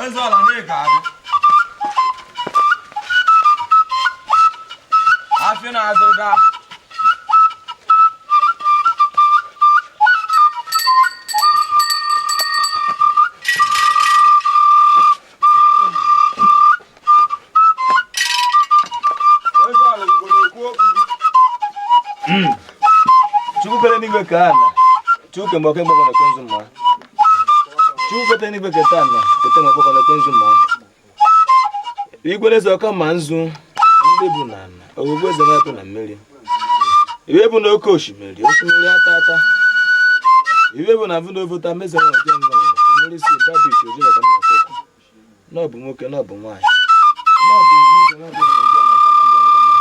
Eze ala na ị ga-adị. Afị na-azụ gaa. Eze ala Igbo na-ekwu okwu gị. Chukwu kere n'igwe ka ana Chukwu kemgbe oke mgbakọ na-ekwe nzu mma Chukwu kete n'igwe keta ana kete mgbe ọkpọkọ na-ekwe nzu mma igwe na-eze ọka ma nzu ndị bụ na ana ogbugbu eze na-ekwe na mmiri iwe bụ na oke osimiri osimiri ata ata iwe bụ na mvụ na ovota meze na oje ngwa ngwa mmiri si babish oji maka nna ọkpọkọ na ọ bụ nwoke na ọ bụ nwaanyị na ọ bụ ezumike na ọ bụ na na aka na mbụ na nna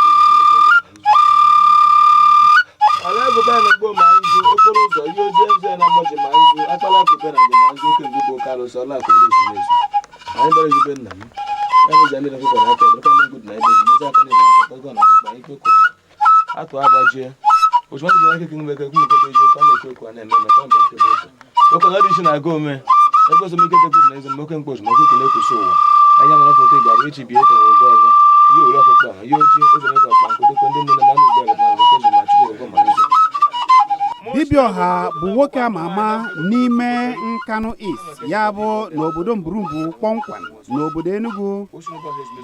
ala ebube na mgbo ma nzu okporo ụzọ ihe ojii nze na mgbaji ma nzu akpala akụbe na njem ma nzu oke ngụ bụ oke arụsị ọla akụ ọla ezumezu anyị bịara ezube nna m ya bụ ji amịrị akwụkwọ na aka edorokwa na ngụ dị na ebe mezi aka na ebe aka ego na akpụkpa ikpe ka ụwa atụ agbajie ozugbo ndị aka kengbe ka gwụ nke bụ eziokwu a na-ekwu okwu a na-eme eme ka mba nke bụ oke oke na ọ dị isi na-aga ome ebe ọzọ ike tekwu na eze m oke mkpa ozugbo oke ekele kwụsị ụwa anya mara foto igbo abụ echi bie etere oge ọzọ ihe owere ọkpụkpọ ahụ ihe ojii eze meka ọkpa nkụ dịkwa ndị mmụọ na mmanụ igbe ala na eze ma chukwu ọgọ ma nzu. Dibịa ọha bụ nwoke ama ama n'ime Nkanu East, ya bụ n'obodo Mburumbu kpọmkwem n'obodo Enugu.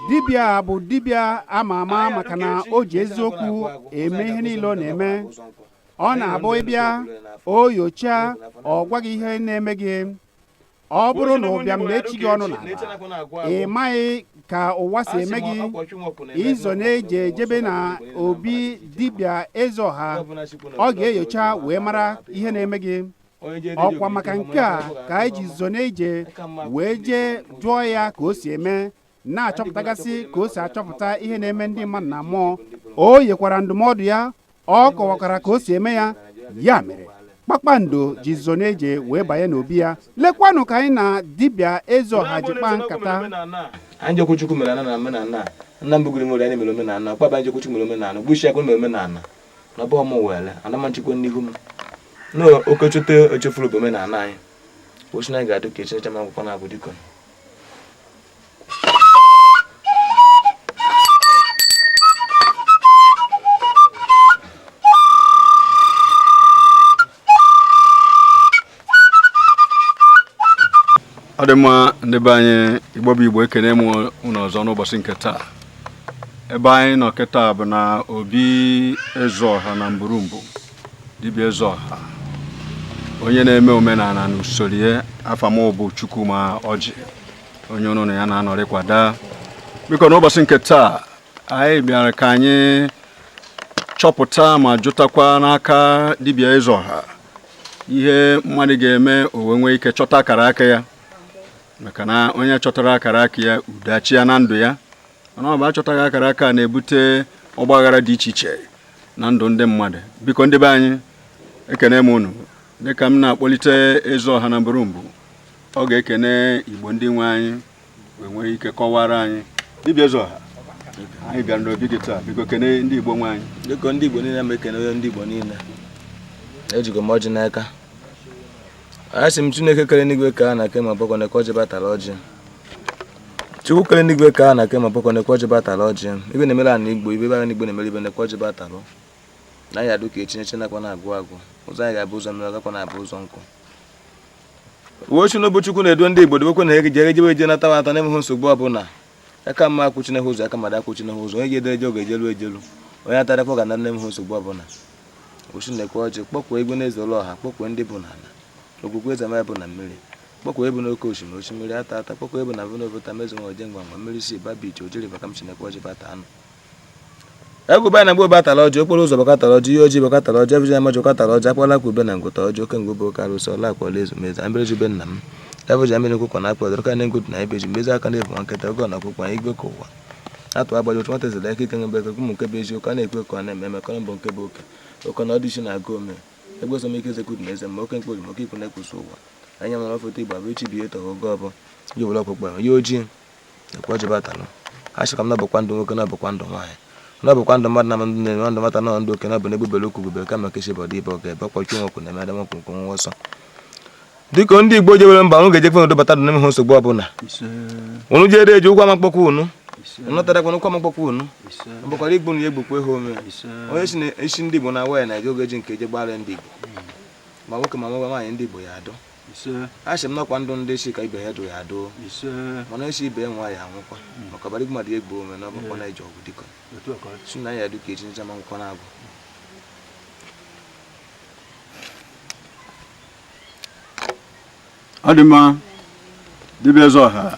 Dibịa bụ dibịa ama ama maka na o ji eziokwu eme ihe niile ọ na-eme. Ọ na-abụ ịbịa o yochaa ọ gwa gị ihe na-eme gị. Ọ bụrụ na ụbịam na-echi gị ọnụ n'ala, ị maghị ka ụwa si eme gị, izo na-eje ejebe na obi dibịa eze ọha, ọ ga-enyocha wee mara ihe na-eme gị. Ọkwa maka nke a ka anyị ji zo na-eje wee jee jụọ ya ka o si eme, na-achọpụtagasị ka o si achọpụta ihe na-eme ndị mmadụ na mmụọ. O nyekwara ndụmọdụ ya, ọ kọwakwara ka o si eme ya. Ya mere kpakpando ji zo na-eje wee banye n'obi ya. Lekwanụ ka anyị na dibịa eze ọha ji kpaa nkata. Anyị jekwu Chukwu mere ana na omenala nna mbụ gụrụ mere anyị mere omenala kpaba anyị jekwu Chukwu mere omenala gbuchi akụ mere omenala na ọbụ ọmụ wele anama nchekwa n'ihu m na okechute echefuru bụ omenala anyị ochi na anyị ga-adị ka echinecha ma akwụkwọ na-abụ dịkọ. Ọ dị mma ndị be anyị, Igbo bụ Igbo, ekene m unu ọzọ n'ụbọchị nke taa. Ebe anyị nọ kịta bụ na obi eze ọha na Mburumbu, dibịa eze ọha, onye na-eme omenala na usoro ya. Afa m bụ Chukwuma Ọjị, onye unu na ya na-anọrịkwada. Biko n'ụbọchị nke taa anyị bịara ka anyị chọpụta ma jụtakwa n'aka dibịa eze ọha ihe mmadụ ga-eme o wee nwee ike chọta akara aka ya, maka na onye chọtara akara aka ya udo achịa na ndụ ya. Mana ọ bụ achọtaghị akara aka na-ebute ọgbaghara dị iche iche na ndụ ndị mmadụ. Biko ndị be anyị, ekene m unu. Dịka m na-akpọlite eze ọha na Mburumbu, ọ ga-ekene Igbo ndị nwe anyị wee nwee ike kọwara anyị. Dibịa eze ọha, anyị bịara n'obi gị taa, biko kene ndị Igbo nwe anyị. Biko ndị Igbo niile, m ekene onye ndị Igbo niile. Ejikọ m ọjị n'aka. Asị m Chineke kere n'igwe ka a na ke ma bọkọ na-ekwe ọjị batara ọjị. Chukwu kere n'igwe ka a na ke ma bọkọ na-ekwe ọjị batara ọjị. Ibe na-emere ana Igbo, ibe bara n'Igbo na-emere ibe na-ekwe ọjị batara. Na anyị adụ ka echineche nakwa na-agụ agụ. Ụzọ anyị ga-abụ ụzọ mmiri, ọgakwa na-abụ ụzọ nkụ. Uwe ochi n'obu Chukwu na-edu ndị Igbo dobekwe na ejere ejebe eje nata ata na-enweghị nsogbu ọbụla. Aka mma akwụchina ha ụzọ, aka mmadụ akwụchina ha ụzọ. Onye ga-edere eje oge ejelu ejelu, onye atarakwa ga na na-enweghị nsogbu ọbụla. Ochi na-ekwe ọjị, kpọkwuo igwe na-eze ụlọ ọha, kpọkwuo ndị bụ n'ala, ogwugwu eze ma bụ na mmiri, kpọkwuo ebu n'oke osimiri, osimiri ata ata, kpọkwuo ebu na vụna ovota mezu nwa oje ngwa ngwa mmiri si babich ojiri baka m chinekwe ọjị bata anụ. Egwu ba na mgbe batara ọjị, okporo ụzọ bakatara ọjị, ihe ojii bakatara ọjị, ebụji amaji bakatara ọjị, akpala akwa ube na ngụta ọjị, oke ngụ bụ oke arụsị ọla akwa ọla ezumezu, ambere ji be nna m. Ebụji amịrị nkwụkwọ na akpa ọdọrọka na ngụdụ na ibe ji mgbezi aka na-ebu nwa nkịta oge ọ na-akwụkwọ igwe ka ụwa. Atụ agbaji otu nwata ezere aka ike ngebe eke ụmụ nke bụ eziokwu a na-ekwe ka ọ na-eme eme kọrọ mbụ nke bụ oke oke na ọdịchi na-aga ome egbe som ike ezekudu na eze ma oke mkpori ma oke ikwu na-ekwusi ụwa anya mara foto Igbo abụ echi bi etọghị oge ọbụ ihe were ọkpụkpọ ihe ojii ekwe ọjị batalụ. A sị ka m nọbụkwa ndụ nwoke nọbụkwa ndụ nwaanyị nọbụkwa ndụ mmadụ na ndụ na ndụ nwata nọ ndụ oke nọbụ n'egbubere ukwu gubere kama ka esi bọdụ ibe ọga ebe ọkpọchi nwokwu na-eme ada nwokwu nke nwa ọsọ. Dịka ndị Igbo jewere mba, unu ga-ejekwe n'udo bata n'ime nsogbu ọbụla. Unu jere eji ụgwọ amakpọkwa unu, unu tarakwa n'ụkwụ amakpọkwa unu, mgbakwara igbu na egbukwa ha ome. Onye si na isi ndị Igbo na waya na-eje oge ji nke eje gbara ndị Igbo, ma nwoke ma nwoke nwaanyị ndị Igbo ya adọ. A sị m n'ọkwa ndụ ndị isi ka ibe ya dụ ya adọ, mana isi ibe ya nwa ya anwụkwa, maka ọbara igbu mmadụ egbu ome na ọbụkwa na ije ọgụ dịka si na ya dịka echi ncha ma nwụkwa na-agụ. Ọ dị mma, dibịa Ezeọha,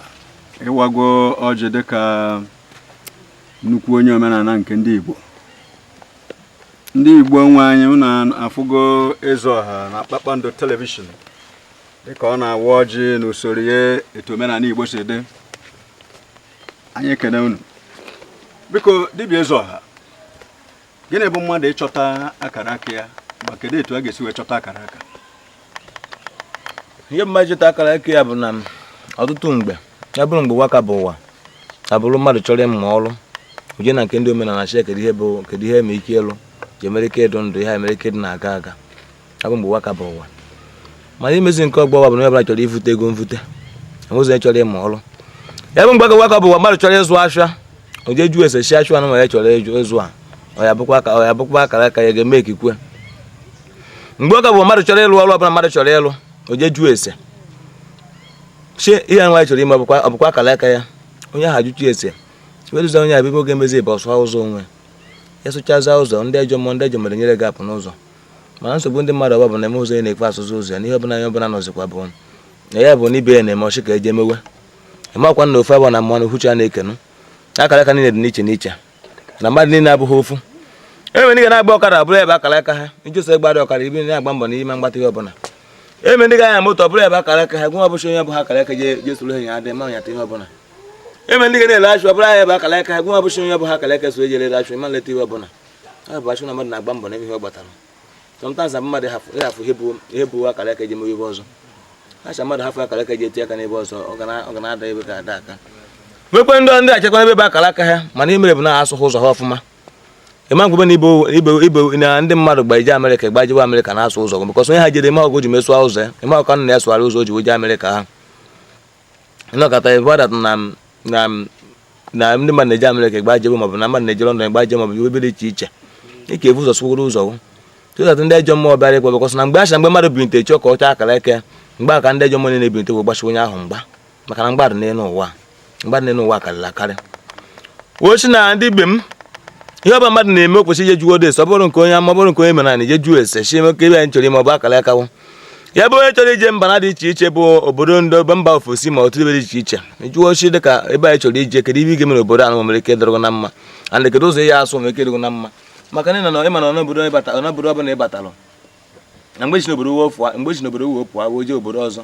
ịwago ọjị dịka nnukwu onye omenala nke ndị Igbo. Ndị Igbo nwe anyị, unu afụgo Ezeọha na Kpakpando telivishọn dịka ọ na-awa ọjị n'usoro ya etu omenala Igbo si dị. Anyị ekene unu. Biko dibịa Ezeọha, gịnị bụ mmadụ ịchọta akara aka ya, ma kedu etu a ga-esi wee chọta akara aka? Ihe mmadụ chọta akara aka ya bụ na ọtụtụ mgbe, ya bụrụ mgbe waka bụ ụwa, abụrụ mmadụ chọrọ ịmụ ọrụ, uje na nke ndị omenala chi kedu ihe bụ, kedu ihe eme ike ịlụ ji emere ike ịdụ ndụ, ihe emere ike ịdị na-aga aga, ya bụ mgbe waka bụ ụwa. Mana imezi nke ọgbọ bụ na onye ọbụla chọrọ ivute ego mvute, enwezi onye chọrọ ịmụ ọrụ. Ya bụ mgbe waka bụ ụwa, mmadụ chọrọ ịzụ afịa, oje jụọ ese shi afịa anụ ya chọrọ ịzụ a, ọ ya bụkwa akara aka ya ga-eme ekikwe. Mgbe ọka bụ mmadụ chọrọ ịlụ ọrụ ọbụla mmadụ chọrọ ịlụ, oje jụọ ese shi ihe nwa chọrọ ime, ọ bụkwa akara aka ya, onye ahụ ajụcha ese weduza onye abịa oge mezi bụ ọsụ ụzọ onwe ya, sụchaza ụzọ ndị ajọ mmụọ ndị ajọ mere nyere gị apụ n'ụzọ. Mana nsogbu ndị mmadụ ọgba bụ na eme ụzọ ya na-ekwe asụsụ ụzọ ya n'ihe ọbụla onye ọbụla nọzikwa bụ na ya bụ n'ibe ya na-eme ọchị ka eje emewe emakwa na ofu abụọ na mmụọ na uhuchi a na-ekenu. Akara aka niile dị n'iche n'iche na mmadụ niile abụghị ofu. Eme ndị ga na-agba ọkada ọ bụrụ ebe akara aka ha, iji so gbara ọkara ibi na-agba mbọ n'ime mgbata ihe ọbụla. Eme ndị ga-anya moto ọ bụrụ ebe akara aka ha, gwa ọbụcha onye bụ ha akara aka je soro ha ya adị ma nyata ihe ọbụla. Eme ndị ga na-ele achụ ọ bụrụ anya ebe akara aka ha, gwa ọbụcha onye bụ ha akara aka so eji elele achụ ma nleta ihe ọbụla. Ọ bụ achụ na mmadụ na-agba mbọ n'ebe ihe ọ gbatara. Sometimes mmadụ ịhafụ ihe bụ akara aka eji emewe ebe ọzọ. Acha mmadụ hafụ akara aka eji eti aka n'ebe ọzọ, ọ ga na-ada ebe ka ada aka. Nwekwe ndị achekwa n'ebe ebe akara aka ha, mana ihe mere bụ na asụ ha ụzọ ha ọfụma. Ịma nkwube na ibe na ndị mmadụ gba ije Amerịka gbajewe Amerịka na-asụ ụzọ, because onye ha jere ime ọgụ ji mesụọ ụzọ ya, ime ọka nna ya sụgharị ụzọ o ji weje Amerịka ha. Ịnọkọta ebe ọ dat na ndị mmadụ na-eje Amerịka gbajewe, maọbụ na mmadụ na-eje London gbaje, maọbụ ebe dị iche iche, ike ebu ụzọ sụgoro ụzọ tụzatụ ndị ajọ mmụọ bịara ịkwa, because na mgbe acha mgbe mmadụ bilite chọọ ka ọ chọọ akara aka, mgbe aka ndị ajọ mmụọ na-ebilite wee gbachi onye ahụ mgba, maka na mgba dị n'elu ụwa, mgba dị n'elu ụwa karịrị akarị. Wochi na ndị ibe m, ihe ọbụla mmadụ na-eme o kwesịrị ije jụọ ese, ọ bụrụ nke onye ama, ọ bụrụ nke onye mere na ije jụọ ese shi eme ka ebe anyị chọrọ ime ọ bụ akara aka wụ. Ya bụ onye chọrọ ije mba na dị iche iche bụ obodo ndị ebe mba ofesi ma otu ebe dị iche iche, jụọ chi dịka ebe anyị chọrọ ije, kedu ihe ị ga-eme n'obodo ahụ nwere ike ịdịrị na mma, and kedu ụzọ ya asụ nwere ike ịdịrị na mma, maka na ịma na n'obodo n'obodo ọbụla ị batalụ na mgbe si n'obodo uwe mgbe si n'obodo uwe pụọ wee jee obodo ọzọ,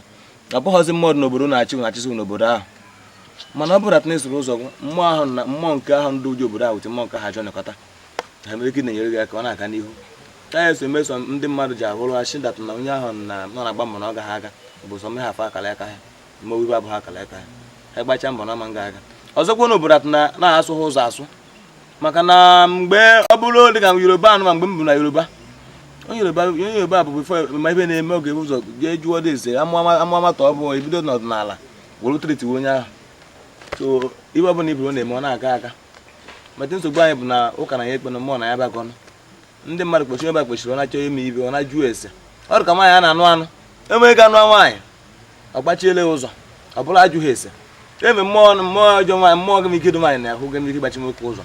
ọ bụghọzi mmụọ dị n'obodo na-achị na-achịsị n'obodo ahụ. Mana ọ bụrụ na esoro ụzọ gị, mmụọ ahụ na mmụọ nke ahụ ndị ụjọ obodo ahụ wete mmụọ nke ha ajọ nọkọta ha nwere ike na-enyere gị aka ọ na-aga n'ihu. Ya eso emeso ndị mmadụ ji ahụrụ ha shi dat na onye ahụ na nọ na-agba mbọ na ọ gaghị aga bụ sọ ha afọ akara aka ha ma owibe abụghị akara aka ha, ha gbachaa mbọ na ọma nga aga. Ọzọkwa n'obodo atụ na na-asụ ha ụzọ asụ, maka na mgbe ọ bụrụ dịka Yoruba anụ, ma mgbe m bụ na Yoruba, onye Yoruba bụ before ma ibe na-eme oge ụzọ jee jụọ dị ese amụama ta ọ bụ ebido n'ọdịnala were triti onye ahụ. So ibe ọbụla iburu na-eme ọ na-aga aga. Mata nsogbu anyị bụ na ụka na ya ekpe na mmụọ na ya bakọnụ. Ndị mmadụ kpechiri ebe kpechiri ọ na-achọ ime ibe ọ na-ajụ ese. Ọ dị ka nwaanyị a na-anụ anụ, enweghị ga anụ nwaanyị ọ gbachiele ụzọ, ọ bụrụ ajụghị ese. Eme mmụọ mmụọ ọjọọ nwaanyị mmụọ gị ike dị nwaanyị na-ahụ gị ike gbachi nwoke ụzọ.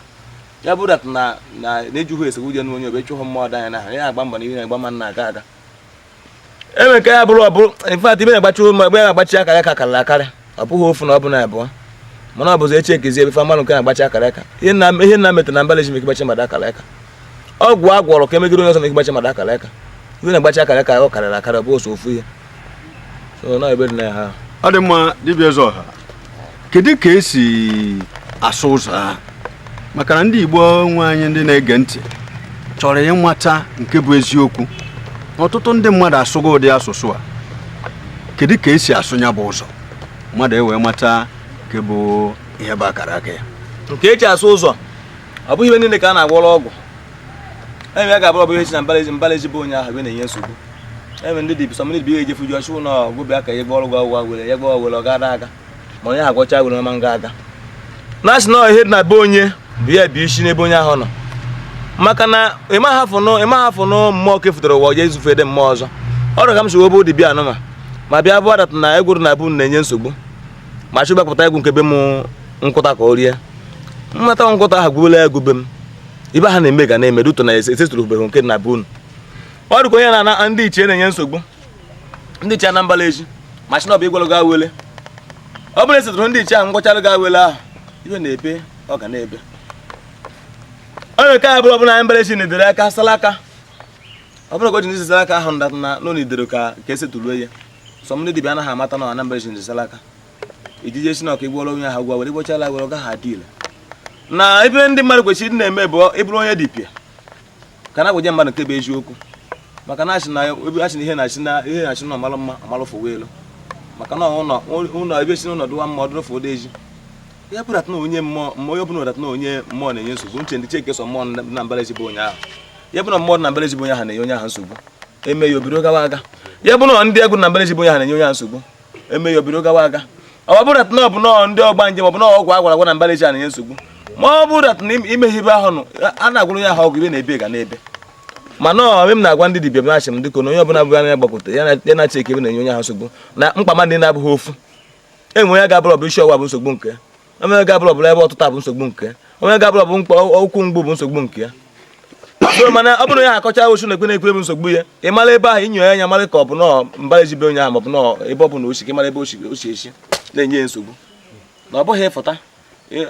Ya bụ dat na na-ejughị ese wuje n'onye obe chụhụ mmụọ dị anya na ya agba mbọ na ihe na-agba ma na-aga aga. Eme nke ya bụrụ ọ bụrụ in fact ibe na-agbachi ụmụ ebe na-agbachi akara aka karịrị akarị, ọ bụghị ofu na ọ bụ na abụọ, mana ọ bụzi eche ekezi ebe fa mmadụ nke na-agbachi akara aka. Ihe nna metụ na mbala eji mekigbachi mmadụ akara aka, ọgwụ a gwọrọ ka emegide onye ọzọ mekigbachi mmadụ akara aka. Ihe na-agbachi akara aka ọ karịrị akarị, ọ bụ oso ofu ihe. So na ebe dị na ya ha. Ọ dị mma dibịa Ezeọha, kedu ka esi asụ ụzọ ahụ? Maka na ndị Igbo nwe anyị ndị na-ege ntị chọrọ ịmata nke bụ eziokwu. Ọtụtụ ndị mmadụ asụgo ụdị asụsụ a, kedu ka esi asụ ya bụ ụzọ mmadụ ewee mata nke bụ ihe bụ akara aka ya? Nke eji asụ ụzọ ọ bụghị ihe niile ka a na-agwọrọ ọgwụ. Enyi ya ga-abụrụ ọ bụ ihe si na mbalaezi bụ onye ahụ ebe na-enye nsogbu. Eme ndị dibịa, some ndị dibịa ejefu ju ọchụ na ọgwụ bịa ka ya gbọrọ gị ọgwụ were ya gbọọ were, ọ ga aga, ma onye agwọcha were ma nga aga na asị na ihe dị na be onye bụ ya bụ isi n'ebe onye ahụ nọ, maka na ịma hafụ nụ mmụọ kefutere ụwa je izufe dị mmụọ ọzọ. Ọrụ ka m si wee bụ dibịa anụma ma bịa bụ adat na egwu dị na bụ na-enye nsogbu, ma chụ gbapụta egwu nke be m nkwụta ka o rie mmata nkwụta ahụ gwuola egwu be m. Ibe ha na-eme ga na-eme duto na esetụrụbeghị nke dị na be unu. Ọ dịka onye na-ana ndị ichie na-enye nsogbu, ndị ichie Anambra eji ma chị na ọ bụ ịgwalụ gị awele. Ọ bụrụ na esetụrụ ndị ichie ahụ ngwachalụ gị awele ahụ, ibe na-ebe ọ ga na-ebe. Ọ na-eke ya bụrụ ọbụla Anambra eji na-edere aka salaka. Ọ bụrụ ka o ji ndị salaka ahụ ndatụ na n'ụlọ idere ka esetụruo ya sọ. Ndị dibịa anaghị amata na Anambra eji ndị salaka ijije si na ọka ịgwọrọ onye ahụ gwa were ịgwọchala were, ọ gaghị adị ile. Na ebe ndị mmadụ kwesịrị ịdị na-eme bụ ịbụrụ onye dibịa ka na-agwaje mmadụ nke bụ eziokwu, maka na asị na ebe asị na ihe na-asị na ihe na-asị na ọmalụ mma ọmalụ fụwa elu, maka na ụlọ ụlọ ebe si n'ụlọ dụwa mma ọ dụrụ fụda ezi ya bụrụ na onye mmụọ mmụọ onye ọbụla dat na onye mmụọ na-enye nsogbu nche ndị cheke sọ mmụọ na mbara ezigbo onye ahụ ya bụ na mmụọ na mbara ezigbo onye ahụ na-enye onye ahụ nsogbu, eme ya obido gawa aga. Ya bụ na ndị egwu na mbara ezigbo onye ahụ na-enye onye ahụ nsogbu, eme ya obido gawa aga. Ọ bụrụ na ọ bụ nọọ ndị ọgba njem, ọ bụ nọọ ọgwụ agwara agwa na mbara ezi a na-enye nsogbu, ma ọ bụrụ na imeghe ibe ahụ nụ a na-agwụrụ onye ahụ ọgwụ, ibe na-ebe ga na-ebe. Mana ọ m na-agwa ndị dibịa bụ m dịka na onye ọbụla bụ anya gbakwute ya na-achị eke ebe na-enye onye ahụ nsogbu na mkpa mmadụ niile abụghị ofu. Enwe onye ga-abụrụ ọbụ isi ọwa bụ nsogbu nke ya, onye ga-abụrụ ọbụla ebe ọtụtụ bụ nsogbu nke ya, onye ga-abụrụ ọbụ mkpa ụkwụ mgbu bụ nsogbu nke ya. So mana ọ bụrụ na onye akọcha osu na ekwe na-ekwe bụ nsogbu ya, ị mara ebe ahụ inyo ya anya mara ka ọ bụ nọọ mbara ezibe onye ahụ, ma ọ bụ nọọ ebe ọ bụ na osi ka ị mara ebe o si esi na-enye ya nsogbu, na ọ bụghị ịfụta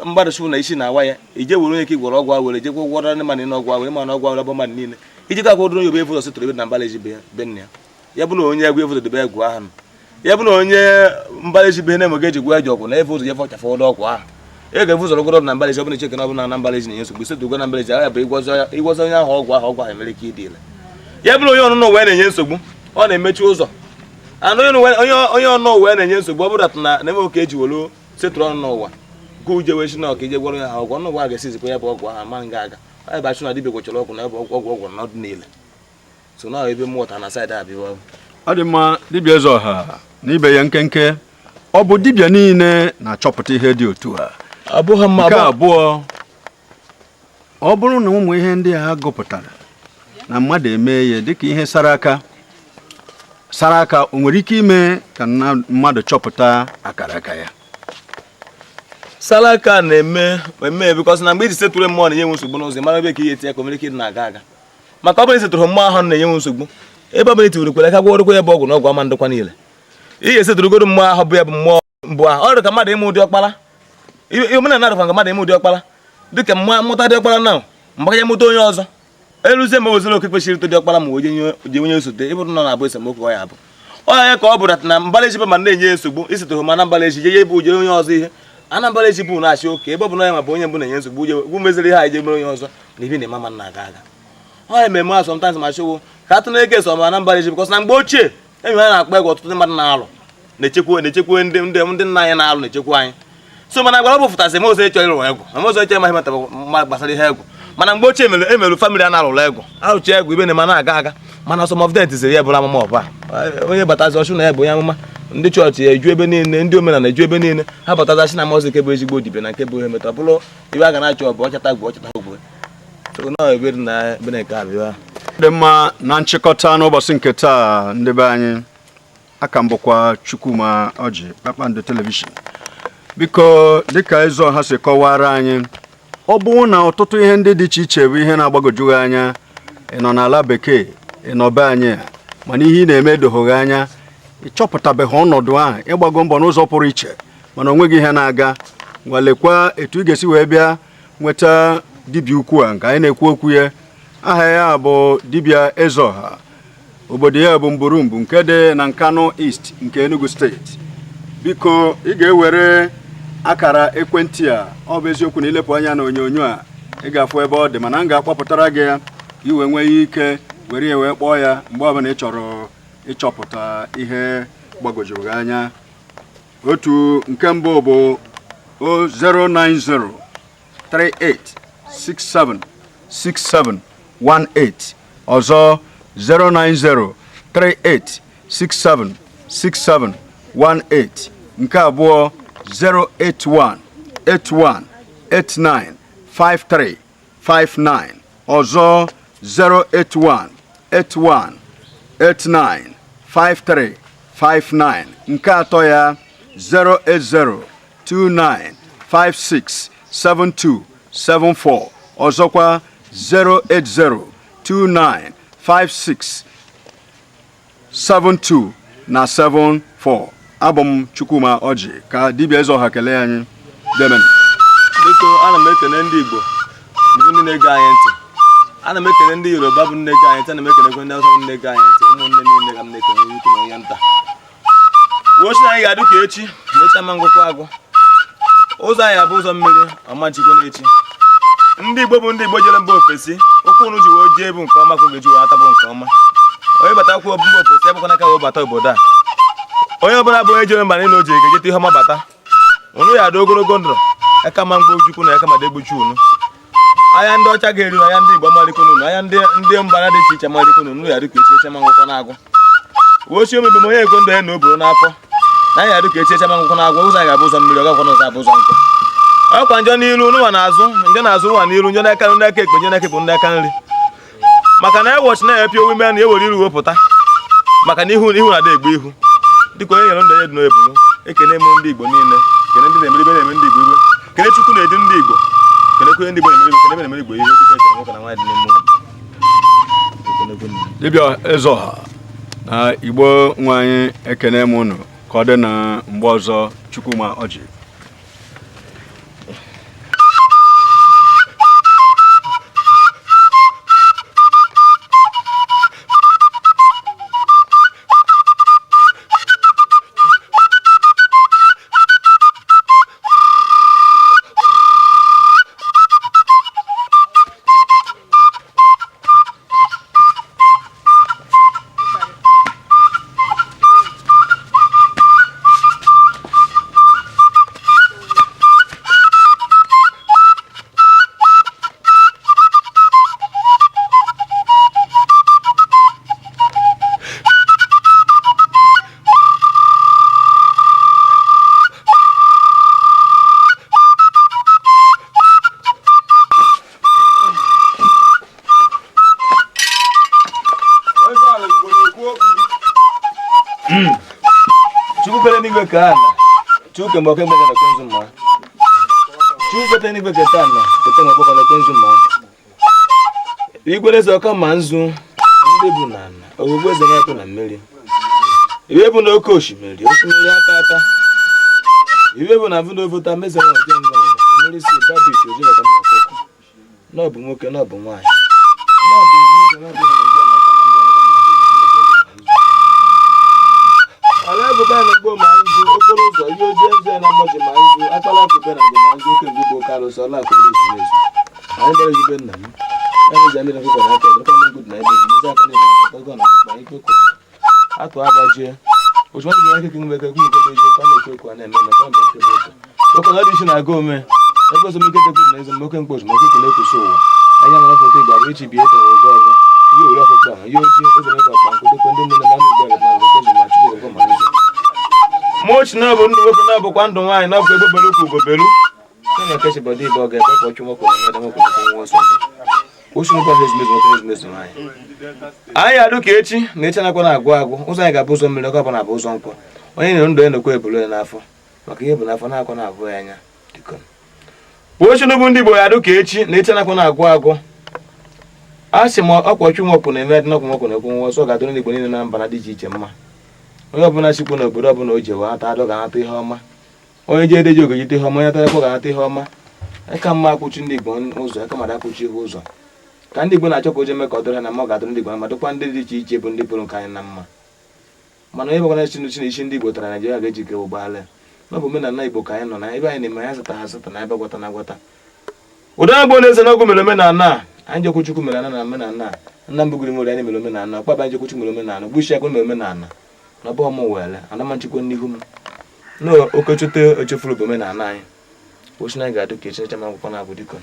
mgbada chukwu na isi na-awa ya, ije were onye ka igwọrọ ọgwụ awere jekwa gwọrọ ndị mmadụ niile ọgwụ awere, ma na ọgwụ awere bụ mmadụ niile ijikọ akwadoro onye obe efu ụzọ sịtụrụ ebe na mbara ezibe ya be nna ya. Ya bụ na onye egwu efu debe egwu ahụ, ya bụ na onye mbara ezibe na-enweghị eji gwa eji ọgwụ na efu ụzọ jefe ọchafụ ụdọ ọgwụ ahụ ị ga-efu ụzọ rụgoro na mbara ezi. Ọ bụla icheke na ọ bụ na mbara ezi na-enye nsogbu isetụ na mbara ezi ya bụ ịgwọzi onye ahụ ọgwụ ahụ, ọgwụ ahụ emere ike ịdị ile. Ya bụrụ onye ọnụnụ wee na-enye nsogbu, ọ na-emechi ụzọ anụ onye ọnụ wee na-enye nsogbu. Ọ bụrụ na na eme ka eji welu setụrụ ọnụ n'ụwa gụ uje wee si na ọka ije gwọrọ ya ọgwụ ọnụ ụwa ga-esi zikwa ya bụ ọgwụ ahụ ma nga aga ọ bụ achụ na dibịa gwọchara ọgwụ na ebe ọgwụ ọgwụ n'ọdụ niile so na ebe mmụọta na side a bịa. Ọ dị mma, dibịa eze ọha na ibe ya nkenke, ọ bụ dibịa niile na-achọpụta ihe dị otu a? Ọ bụghị mma. Nke abụọ, ọ bụrụ na ụmụ ihe ndị a gụpụtara na mmadụ eme ya dịka ihe sara aka sara aka, o nwere ike ime ka mmadụ chọpụta akara aka ya? Salaka na-eme eme because na mgbe iji setụrụ mmụọ na-enye nwe nsogbu n'ụzọ, mara ebe ka ihe etinye ka o nwere ike ịdị na-aga aga, maka ọ bụrụ isetụrụ mmụọ ahụ na-enye nwe nsogbu, ebe ọ bụla itiwere kwere aka gwọrọkwa ya bụ ọgwụ na ọgwụ ama ndịkwa niile ị ga-esetụrụgodo mmụọ ahụ bụ ya bụ mmụọ mbụ ahụ. Ọ dị ka mmadụ ịmụ ụdị ọkpara omenala dịkwa ka mmadụ ịmụ ụdị ọkpara dịka mmụta dị ọkpara na mgbaka ya mụta onye ọzọ eluzie ma wezere oke kwesịrị ịtụ dị ọkpara ma oje nye onye osote ịbụrụ nọ na-abụ esemokwu. Ọ ya bụ ọ ya ka ọ bụ na mbara ezi ma na-enye ya nsogbu isetụrụ ma na mbara ezi je ye bụ uje onye ọzọ ihe anambra ezi bụ na-achị oke ebe ọ bụ na ya ma bụ onye mbụ na-enye nsogbu uje ugwu meziri ihe a ije mere onye ọzọ na ibi na-ema ma na-aga aga. Ọ ya ememe a sometimes ma chịwo ka atụ na-eke so ma anambra ezi because na mgbe ochie enyi ha na-akpọ egwu, ọtụtụ ndị mmadụ na-alụ na-echekwa ndị nna anyị na-alụ na-echekwa anyị. So mana agbara ọ bụ fụtasị eme ụzọ ịchọ ịrụ egwu eme ụzọ ịchọ ịma ihe mata gbasara ihe egwu, mana mgbe ochie emere family a na-alụrụ egwu alụcha egwu ibe na-eme na-aga aga, mana some of them tiziri ya bụrụ amụma ọba onye batazi ọchụ na ya bụ onye amụma. Ndị chọọchị ya eju ebe niile, ndị omenala eju ebe niile, ha batazi na mazị nke bụ ezigbo dibịa na nke bụ ihe metọ bụrụ ibe a ga na-achọ ọ bụ ọchata gwu ọchata ogwu so na ebe dị na ebe na nke abịa. Dị mma. Na nchịkọta n'ụbọchị nke taa, ndị be anyị, aka m bụkwa Chukwuma Ọjị, Kpakpando Television. Biko, dịka eze ọha si kọwara anyị, ọ bụrụ na ọtụtụ ihe ndị dị iche iche bụ ihe na-agbagwoju gị anya, ị nọ n'ala bekee, ị nọ be anyị a, mana ihe ị na-eme edoghị anya, ị chọpụtabeghị ọnọdụ ahụ, ịgbago mbọ n'ụzọ pụrụ iche mana o nweghị ihe na-aga, nwalekwa etu ị ga-esi wee bịa nweta dibịa ukwu a nke anyị na-ekwu okwu ya. Aha ya bụ dibịa Ezeọha, obodo ya bụ Mburumbu nke dị na Nkanu East nke Enugu Steeti. Biko, ị ga-ewere akara ekwentị a. Ọ bụ eziokwu na ilepụ anya na onyonyo a, ị ga-afụ ebe ọ dị, mana m ga-akpọpụtara gị ya ka ị wee nwee ike were ya wee kpọọ ya mgbe ọbụla ị chọrọ ịchọpụta ihe gbagwojuru gị anya. Otu nke mbụ bụ 090 38 67 67 18, ọzọ 090 38 67 67 18. Nke abụọ 081 81 89 53 59. Ọzọ 081 81 89 53 59. Nke atọ ya 080 29 56 72 74. Ọzọkwa 080 29 56 72 na 74. Abụ m Chukwuma Ọjị ka dibịa Ezeọha kelee anyị. Demen. Biko, ana m ekene ndị Igbo bụ ndị na-ege anyị ntị, ana m ekene ndị Yoruba bụ ndị na-ege anyị ntị, ana m ekenekwe ndị Hausa bụ ndị na-ege anyị ntị, ụmụnne niile ka m na-ekene, onye ukwu na onye nta. Uwe na anyị ga-adị ka echi na echi ama ngwụkwa agwụ. Ụzọ anyị abụ ụzọ mmiri ọma nchikwa n'echi. Ndị Igbo bụ ndị Igbo jere mba ofesi, ụkwụ unu ji wee jee bụ nke ọma ka oge ji wee atabụ nke ọma. Onye batakwa mba ofesi ebụkwana ka wee bata obodo a. Onye ọbụla bụ onye jere mba niile o ji ege jeta ihe ọma bata. Unu ya adị ogologo ndụ, aka ma mgbe Chukwu na aka ma degbuchi unu. Anya ndị ọcha ga-eri anya ndị Igbo amarịkwa unu, anya ndị mbara dị iche iche amarịkwa unu. Unu ya dị ka echi, echi ma ngwụkwa na-agwụ. Uwe omebe m onye ego ndụ ya na o buru n'afọ na anyị adị ka echi, echi ma ngwụkwa na-agwụ. Ụzọ anyị ga-abụ ụzọ mmiri, ọ gakwa n'ụzọ abụ ụzọ nkụ. Ọkwa njọ n'ilu nwa na-azụ, njọ na-azụ nwa n'ilu, njọ n'aka nri, n'aka ekpe, njọ n'aka ekpe, n'aka nri. Maka na ewọchi na-epi owu ime na ewere iru wepụta, maka na ihu ihu na-ada egbu ihu. Dịka onye nyere ndụ ya dị n'ebulu. Ekene m ndị Igbo niile, kene ndị na-emere ibe na-eme ndị Igbo iwe, kene Chukwu na-edu ndị Igbo, kenekwe ndị Igbo na-emere ibe, kene na-emere Igbo ihe, dịka ekene nwoke na nwaanyị dị n'ime ụlọ. Dibịa Ezeọha na Igbo nwe anyị, ekene m unu ka ọ dị na mgbe ọzọ. Chukwuma Ọjị. Eze ala Igbo na-ekwu okwu gị. Chukwu kere n'igwe ka ana, Chukwu kemgbe ọkụ mgbe na nzu mma. Chukwu kete n'igwe keta ana, kete mgbe ọkụ na nzu mma. Igwe eze ọka ma nzu ndị bụ na ana, ogbugbo eze na-ekwu na mmiri. Iwe bụ na oke osimiri, osimiri ata ata. Iwe bụ na vụ na ovota meze nwa oje ngwa ngwa. Mmiri si babit oje maka nna ọkụkọ. Na ọ bụ nwoke, na ọ bụ nwaanyị. Na ọ bụ nwoke, na ọ bụ nwaanyị, na ọ bụ ala egwube na gboo ma nzu okporo ụzọ ihe ojii nzu na mgbaji ma nzu akpala akụbe na nge ma nzu oke ngụ bụ oke arụsị ọla akụ ole ezumezu. Anyị bịara ezigbo nna m ya na eji amịrị ọkụkọ na aka edekwa ndị ngụdị na ebe ezi mezi aka na ebe akụkọ na akụkọ anyị kpekọ atụ agbajie ozugbo ndị aka eke mgbe ekwe mgbe eji ka na-ekwe okwu a na-eme eme ka mgbe nke bụ oke oke na ọ dị isi na-aga ome ebe ọzọ ike dekwu na eze oke mkpo ozugbo oke ekele kwụsị ụwa anya mara foto igbo abụ echi bie etere oge ọzọ ihe owere ọkpụkpọ ahụ ihe ojii eze na ọkpa nkụ dịkwa ndị nne na nna igbo ma nze ma chukwu ọgọ ma nze mochi na bụ ndụ nwoke na bụkwa ndụ nwaanyị na bụkwa ebe belu ka ugobelu na kechi bọdị ibe ọ ga-ebe ka ọchụ nwoke na ebe nwoke nwoke nwa ọsọ osu nwoke ọhịa ezumezu nwoke ezumezu nwaanyị. Anyị adụ ka echi na echi anakwa na-agwụ agwụ. Ụzọ anyị ga-abụ ụzọ mmiri, ọkụ ọbụla bụ ụzọ nkwụ. Onye nyere ndụ ya na-ekwe ebulu ya n'afọ maka ihe bụ n'afọ na-akwa na-abụ ya anya. Ochi n'ugwu ndị Igbo ya adụ ka echi na echi anakwa na-agwụ agwụ. A sị m ọkwa ọchụ nwokwu na-eme dị n'ọkwa nwoke na-ekwu nwa ọsọ ga-adịrị ndị Igbo niile na mba na dị iche iche mma. Onye ọbụla sikwu n'obodo ọbụla o jewe ata adọ ga-anata ihe ọma. Onye ji edeji ogejite ihe ọma, onye atara ekwe ga-anata ihe ọma. Eka mma akwụchi ndị Igbo ụzọ, eka mmadụ akwụchi ha ụzọ. Ka ndị Igbo na-achọ ka o jee mee ka ọ dịrị ha na mma, ọ ga-adịrị ndị Igbo na mma, dịkwa ndị dị iche iche bụ ndị pụrụ nke anyị na mma. Mana onye bụkwana chi na isi ndị Igbo tara Naijiria ga-eji ke ụgbọala ya. Ọ bụ omenala Igbo ka anyị nọ na ebe anyị na-eme anyị asata ha asata na ebe gwata na agwata. Ụda agbo na-eze n'ọgụ mere omenala a anyị jekwu Chukwu mere ana na omenala a nna mbụ gụrụ nwere anyị mere omenala ọkpaba anyị jekwu Chukwu mere omenala gbuchi akụ mere omenala na ọbụ ọmụ wele anama nchekwa n'ihu m na oke chute echefuru bụ omenala anyị ochi na anyị ga-adị ka echi ma akwụkwọ na-abụ dịkọ.